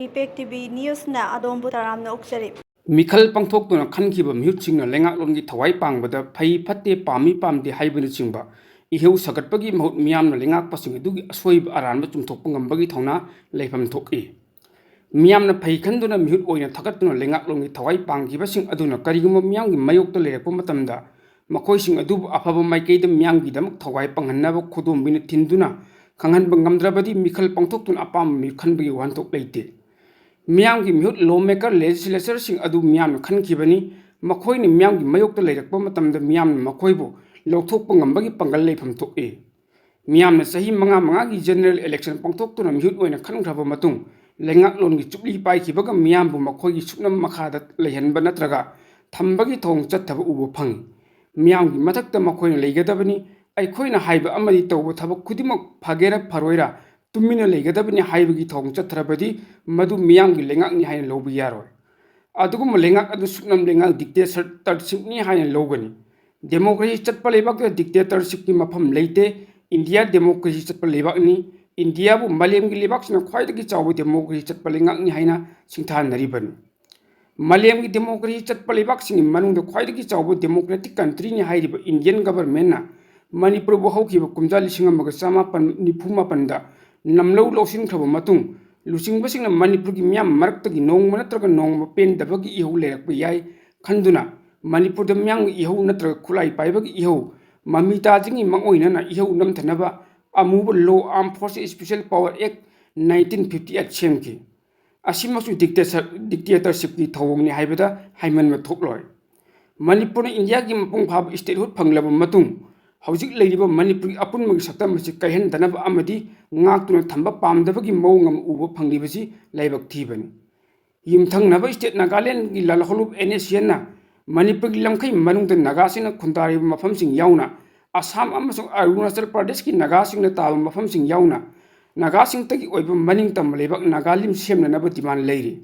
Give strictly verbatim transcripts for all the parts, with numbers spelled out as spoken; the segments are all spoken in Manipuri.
Impact T V Newsꯅ ꯑꯗꯣꯝꯕꯨ ꯇꯔꯥꯝꯅ ꯑꯣꯛꯆꯔꯤ꯫ ꯃꯤꯈꯜ ꯄꯥꯡꯊꯣꯛꯇꯨꯅ ꯈꯟꯈꯤꯕ ꯃꯤꯍꯨꯠꯁꯤꯡꯅ ꯂꯩꯉꯥꯛꯂꯣꯟꯒꯤ ꯊꯋꯥꯏ ꯄꯥꯡꯕꯗ ꯐꯩ ꯐꯠꯇꯦ, ꯄꯥꯝꯃꯤ ꯄꯥꯝꯗꯦ ꯍꯥꯏꯕꯅꯆꯤꯡꯕ ꯏꯍꯧ ꯁꯥꯒꯠꯄꯒꯤ ꯃꯍꯨꯠ ꯃꯤꯌꯥꯝꯅ ꯂꯩꯉꯥꯛꯄꯁꯤꯡ ꯑꯗꯨꯒꯤ ꯑꯁꯣꯏꯕ ꯑꯔꯥꯟꯕ ꯆꯨꯝꯊꯣꯛꯄ ꯉꯝꯕꯒꯤ ꯊꯧꯅꯥ ꯂꯩꯐꯝ ꯊꯣꯛꯏ꯫ ꯃꯤꯌꯥꯝꯅ ꯐꯩ ꯈꯟꯗꯨꯅ ꯃꯤꯍꯨꯠ ꯑꯣꯏꯅ ꯊꯥꯒꯠꯇꯨꯅ ꯂꯩꯉꯥꯛꯂꯣꯟꯒꯤ ꯊꯋꯥꯏ ꯄꯥꯡꯈꯤꯕꯁꯤꯡ ꯑꯗꯨꯅ ꯀꯔꯤꯒꯨꯝꯕ ꯃꯤꯌꯥꯝꯒꯤ ꯃꯥꯌꯣꯛꯇ ꯂꯩꯔꯛꯄ ꯃꯇꯝꯗ ꯃꯈꯣꯏꯁꯤꯡ ꯑꯗꯨꯕꯨ ꯑꯐꯕ ꯃꯥꯏꯀꯩꯗ ꯃꯤꯌꯥꯝꯒꯤꯗꯃꯛ ꯊꯋꯥꯏ ꯄꯥꯡꯍꯟꯅꯕ ꯈꯨꯗꯣꯝꯕꯤꯅ ꯊꯤꯟꯗꯨꯅ ꯈꯪꯍꯟꯕ ꯉꯝꯗ꯭ꯔꯕꯗꯤ ꯃꯤꯈꯜ ꯄꯥꯡꯊꯣꯛꯇꯨꯅ ꯑꯄꯥꯝꯕ ꯃꯤꯍꯨꯠ ꯈꯟꯕꯒꯤ ꯋꯥꯍꯟꯊꯣꯛ ꯂꯩꯇꯦ꯫ ꯃꯤꯌꯥꯝꯒꯤ ꯃꯤꯍꯨꯠ, ꯂꯣ ꯃꯦꯀꯔ, ꯂꯦꯖꯤꯁꯂꯦꯆꯔꯁꯤꯡ ꯑꯗꯨ ꯃꯤꯌꯥꯝꯅ ꯈꯟꯈꯤꯕꯅꯤ꯫ ꯃꯈꯣꯏꯅ ꯃꯤꯌꯥꯝꯒꯤ ꯃꯥꯌꯣꯛꯇ ꯂꯩꯔꯛꯄ ꯃꯇꯝꯗ ꯃꯤꯌꯥꯝꯅ ꯃꯈꯣꯏꯕꯨ ꯂꯧꯊꯣꯛꯄ ꯉꯝꯕꯒꯤ ꯄꯥꯡꯒꯜ ꯂꯩꯐꯝ ꯊꯣꯛꯏ꯫ ꯃꯤꯌꯥꯝꯅ ꯆꯍꯤ ꯃꯉꯥ ꯃꯉꯥꯒꯤ ꯖꯦꯅꯔꯦꯜ ꯏꯂꯦꯛꯁꯟ ꯄꯥꯡꯊꯣꯛꯇꯨꯅ ꯃꯤꯍꯨꯠ ꯑꯣꯏꯅ ꯈꯟꯈ꯭ꯔꯕ ꯃꯇꯨꯡ, ꯂꯩꯉꯥꯛꯂꯣꯟꯒꯤ ꯆꯨꯞꯂꯤ ꯄꯥꯏꯈꯤꯕꯒ ꯃꯤꯌꯥꯝꯕꯨ ꯃꯈꯣꯏꯒꯤ ꯁꯨꯞꯅꯝ ꯃꯈꯥꯗ ꯂꯩꯍꯟꯕ ꯅꯠꯇ꯭ꯔꯒ ꯊꯝꯕꯒꯤ ꯊꯧꯑꯣꯡ ꯆꯠꯊꯕ ꯎꯕ ꯐꯪꯏ꯫ ꯃꯤꯌꯥꯝꯒꯤ ꯃꯊꯛꯇ ꯃꯈꯣꯏꯅ ꯂꯩꯒꯗꯕꯅꯤ꯫ ꯑꯩꯈꯣꯏꯅ ꯍꯥꯏꯕ ꯑꯃꯗꯤ ꯇꯧꯕ ꯊꯕꯛ ꯈꯨꯗꯤꯡꯃꯛ ꯐꯒꯦꯔꯥ ꯐꯔꯣꯏꯔꯥ ꯇꯨꯃꯤꯟꯅ ꯂꯩꯒꯗꯕꯅꯤ ꯍꯥꯏꯕꯒꯤ ꯊꯧꯑꯣꯡ ꯆꯠꯊꯔꯕꯗꯤ ꯃꯗꯨ ꯃꯤꯌꯥꯝꯒꯤ ꯂꯩꯉꯥꯛꯅꯤ ꯍꯥꯏꯅ ꯂꯧꯕ ꯌꯥꯔꯣꯏ꯫ ꯑꯗꯨꯒꯨꯝꯕ ꯂꯩꯉꯥꯛ ꯑꯗꯨ ꯁꯨꯞꯅꯝ ꯂꯩꯉꯥꯛ, ꯗꯤꯛꯇꯦꯇꯔꯁꯤꯞꯅꯤ ꯍꯥꯏꯅ ꯂꯧꯒꯅꯤ꯫ ꯗꯦꯃꯣꯀ꯭ꯔꯦꯁꯤ ꯆꯠꯄ ꯂꯩꯕꯥꯛꯇ ꯗꯤꯛꯇꯦꯇꯔꯁꯤꯞꯀꯤ ꯃꯐꯝ ꯂꯩꯇꯦ꯫ ꯏꯟꯗꯤꯌꯥ ꯗꯦꯃꯣꯀ꯭ꯔꯦꯁꯤ ꯆꯠꯄ ꯂꯩꯕꯥꯛꯅꯤ꯫ ꯏꯟꯗꯤꯌꯥꯕꯨ ꯃꯥꯂꯦꯝꯒꯤ ꯂꯩꯕꯥꯛꯁꯤꯡꯅ ꯈ꯭ꯋꯥꯏꯗꯒꯤ ꯆꯥꯎꯕ ꯗꯦꯃꯣꯀ꯭ꯔꯦꯁꯤ ꯆꯠꯄ ꯂꯩꯉꯥꯛꯅꯤ ꯍꯥꯏꯅ ꯁꯤꯡꯊꯥꯅꯔꯤꯕꯅꯤ꯫ ꯃꯥꯂꯦꯝꯒꯤ ꯗꯦꯃꯣꯀ꯭ꯔꯦꯁꯤ ꯆꯠꯄ ꯂꯩꯕꯥꯛꯁꯤꯡꯒꯤ ꯃꯅꯨꯡꯗ ꯈ꯭ꯋꯥꯏꯗꯒꯤ ꯆꯥꯎꯕ ꯗꯦꯃꯣꯀ꯭ꯔꯦꯇꯤꯛ ꯀꯟꯇ꯭ꯔꯤꯅꯤ ꯍꯥꯏꯔꯤꯕ ꯏꯟꯗꯤꯌꯟ ꯒꯚꯔꯟꯃꯦꯟꯠꯅ ꯃꯅꯤꯄꯨꯔꯕꯨ ꯍꯧꯈꯤꯕ ꯀꯨꯝꯖꯥ ꯂꯤꯁꯤꯡ ꯑꯃꯒ ꯆꯃꯥꯄꯟ ꯅꯤꯐꯨ ꯃꯥꯄꯟꯗ ꯅꯝꯂꯧ ꯂꯧꯁꯤꯟꯈ꯭ꯔꯕ ꯃꯇꯨꯡ, ꯂꯨꯆꯤꯡꯕꯁꯤꯡꯅ ꯃꯅꯤꯄꯨꯔꯒꯤ ꯃꯤꯌꯥꯝ ꯃꯔꯛꯇꯒꯤ ꯅꯣꯡꯃ ꯅꯠꯇ꯭ꯔꯒ ꯅꯣꯡꯃ ꯄꯦꯟꯗꯕꯒꯤ ꯏꯍꯧ ꯂꯩꯔꯛꯄ ꯌꯥꯏ ꯈꯟꯗꯨꯅ ꯃꯅꯤꯄꯨꯔꯗ ꯃꯤꯌꯥꯝꯒꯤ ꯏꯍꯧ ꯅꯠꯇ꯭ꯔꯒ ꯈꯨꯠꯂꯥꯏ ꯄꯥꯏꯕꯒꯤ ꯏꯍꯧ, ꯃꯃꯤꯇꯥꯖꯤꯡꯒꯤ ꯃꯥꯡꯑꯣꯏꯅꯅ ꯏꯍꯧ ꯅꯝꯊꯅꯕ ꯑꯃꯨꯕ Law, Armed Forces Special Power Act nineteen fifty eight ꯁꯦꯝꯈꯤ꯫ ꯑꯁꯤꯃꯛꯁꯨ ꯗꯤꯛꯇꯦꯇꯔ-, ꯗꯤꯛꯇꯦꯇꯔꯁꯤꯞꯀꯤ ꯊꯧꯑꯣꯡꯅꯤ ꯍꯥꯏꯕꯗ ꯍꯥꯏꯃꯟꯕ ꯊꯣꯛꯂꯣꯏ꯫ ꯃꯅꯤꯄꯨꯔꯅ ꯏꯟꯗꯤꯌꯥꯒꯤ ꯃꯄꯨꯡ ꯐꯥꯕ statehood ꯐꯪꯂꯕ ꯃꯇꯨꯡ, ꯍꯧꯖꯤꯛ ꯂꯩꯔꯤꯕ ꯃꯅꯤꯄꯨꯔꯒꯤ ꯑꯄꯨꯟꯕꯒꯤ ꯁꯛꯇꯝ ꯑꯁꯤ ꯀꯥꯏꯍꯟꯗꯅꯕ ꯑꯃꯗꯤ ꯉꯥꯛꯇꯨꯅ ꯊꯝꯕ ꯄꯥꯝꯗꯕꯒꯤ ꯃꯑꯣꯡ ꯑꯃ ꯎꯕ ꯐꯪꯂꯤꯕꯁꯤ ꯂꯥꯏꯕꯛ ꯊꯤꯕꯅꯤ꯫ ꯌꯨꯝꯊꯪꯅꯕ state ꯅꯥꯒꯥꯂꯦꯟꯗꯒꯤ ꯂꯥꯜꯍꯧꯂꯨꯞ ꯑꯦꯟ ꯑꯦꯁ ꯑꯦꯟꯅ ꯃꯅꯤꯄꯨꯔꯒꯤ ꯂꯝꯈꯩ ꯃꯅꯨꯡꯗ ꯅꯥꯒꯥꯁꯤꯡꯅ ꯈꯨꯟꯗꯥꯔꯤꯕ ꯃꯐꯝꯁꯤꯡ ꯌꯥꯎꯅ ꯑꯁꯥꯝ ꯑꯃꯁꯨꯡ ꯑꯔꯨꯅꯥꯆꯜ ꯄ꯭ꯔꯗꯦꯁꯀꯤ ꯅꯥꯒꯥꯁꯤꯡꯅ ꯇꯥꯕ ꯃꯐꯝꯁꯤꯡ ꯌꯥꯎꯅ ꯅꯥꯒꯥꯁꯤꯡꯇꯒꯤ ꯑꯣꯏꯕ ꯃꯅꯤꯡ ꯇꯝꯕ ꯂꯩꯕꯥꯛ ꯅꯥꯒꯥꯂꯤꯝ ꯁꯦꯝꯅꯅꯕ demand ꯂꯩꯔꯤ꯫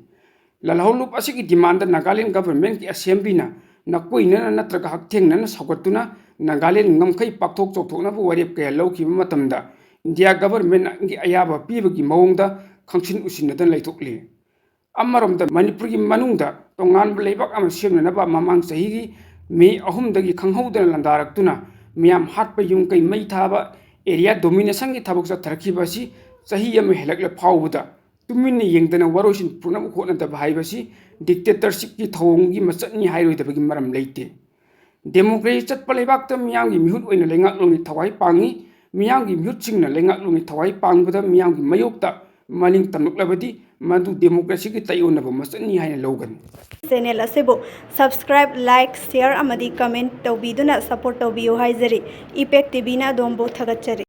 ꯂꯥꯜꯍꯧꯂꯨꯞ ꯑꯁꯤꯒꯤ demandꯗ ꯅꯥꯒꯥꯂꯦꯟ ꯒꯚꯔꯟꯃꯦꯟꯠꯀꯤ ꯑꯦꯁꯦꯝꯕ꯭ꯂꯤꯅ ꯅꯥꯀꯣꯏꯅꯅ ꯅꯠꯇ꯭ꯔꯒ ꯍꯛꯊꯦꯡꯅꯅ ꯁꯧꯒꯠꯇꯨꯅ ꯅꯥꯒꯥꯂꯦꯟ ꯉꯝꯈꯩ ꯄꯥꯛꯊꯣꯛ ꯆꯥꯎꯊꯣꯛꯅꯕ ꯋꯥꯔꯦꯞ ꯀꯌꯥ ꯂꯧꯈꯤꯕ ꯃꯇꯝꯗ ꯏꯟꯗꯤꯌꯥ ꯒꯚꯔꯟꯃꯦꯟꯠꯀꯤ ꯑꯌꯥꯕ ꯄꯤꯕꯒꯤ ꯃꯑꯣꯡꯗ ꯈꯪꯁꯤꯟ ꯎꯁꯤꯟꯅꯗꯅ ꯂꯩꯊꯣꯛꯂꯤ꯫ ꯑꯃꯔꯣꯝꯗ ꯃꯅꯤꯄꯨꯔꯒꯤ ꯃꯅꯨꯡꯗ ꯇꯣꯉꯥꯟꯕ ꯂꯩꯕꯥꯛ ꯑꯃ ꯁꯦꯝꯅꯅꯕ ꯃꯃꯥꯡ ꯆꯍꯤꯒꯤ ꯃꯦ ꯑꯍꯨꯝꯗꯒꯤ ꯈꯪꯍꯧꯗꯅ ꯂꯥꯟꯗꯥꯔꯛꯇꯨꯅ ꯃꯤꯌꯥꯝ ꯍꯥꯠꯄ, ꯌꯨꯝ ꯀꯩ ꯃꯩ ꯊꯥꯕ, area dominationꯒꯤ ꯊꯕꯛ ꯆꯠꯊꯔꯛꯈꯤꯕ ꯑꯁꯤ ꯆꯍꯤ ꯑꯃ ꯍꯦꯜꯂꯛꯂ ꯐꯥꯎꯕꯗ ꯇꯨꯃꯤꯟꯅ ꯌꯦꯡꯗꯅ ꯋꯥꯔꯣꯏꯁꯤꯟ ꯄꯨꯅꯕ ꯍꯣꯠꯅꯗꯕ ꯍꯥꯏꯕꯁꯤ dictatorshipꯀꯤ ꯊꯧꯑꯣꯡꯒꯤ ꯃꯆꯠꯅꯤ ꯍꯥꯏꯔꯣꯏꯗꯕꯒꯤ ꯃꯔꯝ ꯂꯩꯇꯦ꯫ Democracy ꯆꯠꯄ ꯂꯩꯕꯥꯛꯇ ꯃꯤꯌꯥꯝꯒꯤ ꯃꯤꯍꯨꯠ ꯑꯣꯏꯅ ꯂꯩꯉꯥꯛꯂꯣꯟꯒꯤ ꯊꯋꯥꯏ ꯄꯥꯡꯏ꯫ ꯃꯤꯌꯥꯝꯒꯤ ꯃꯤꯍꯨꯠꯁꯤꯡꯅ ꯂꯩꯉꯥꯛꯂꯣꯟꯒꯤ ꯊꯋꯥꯏ ꯄꯥꯡꯕꯗ ꯃꯤꯌꯥꯝꯒꯤ ꯃꯥꯌꯣꯛꯇ ꯃꯅꯤꯡ ꯇꯝꯂꯛꯂꯕꯗꯤ ꯃꯗꯨ democracyꯒꯤ ꯇꯥꯏꯑꯣꯟꯅꯕ ꯃꯆꯠꯅꯤ ꯍꯥꯏꯅ ꯂꯧꯒꯅꯤ꯫ Channel ꯑꯁꯤꯕꯨ subscribe, like, share ꯑꯃꯗꯤ comment ꯇꯧꯕꯤꯗꯨꯅ support ꯇꯧꯕꯤꯌꯨ ꯍꯥꯏꯖꯔꯤ꯫ Impact TVꯅ ꯑꯗꯣꯝꯕꯨ ꯊꯥꯒꯠꯆꯔꯤ꯫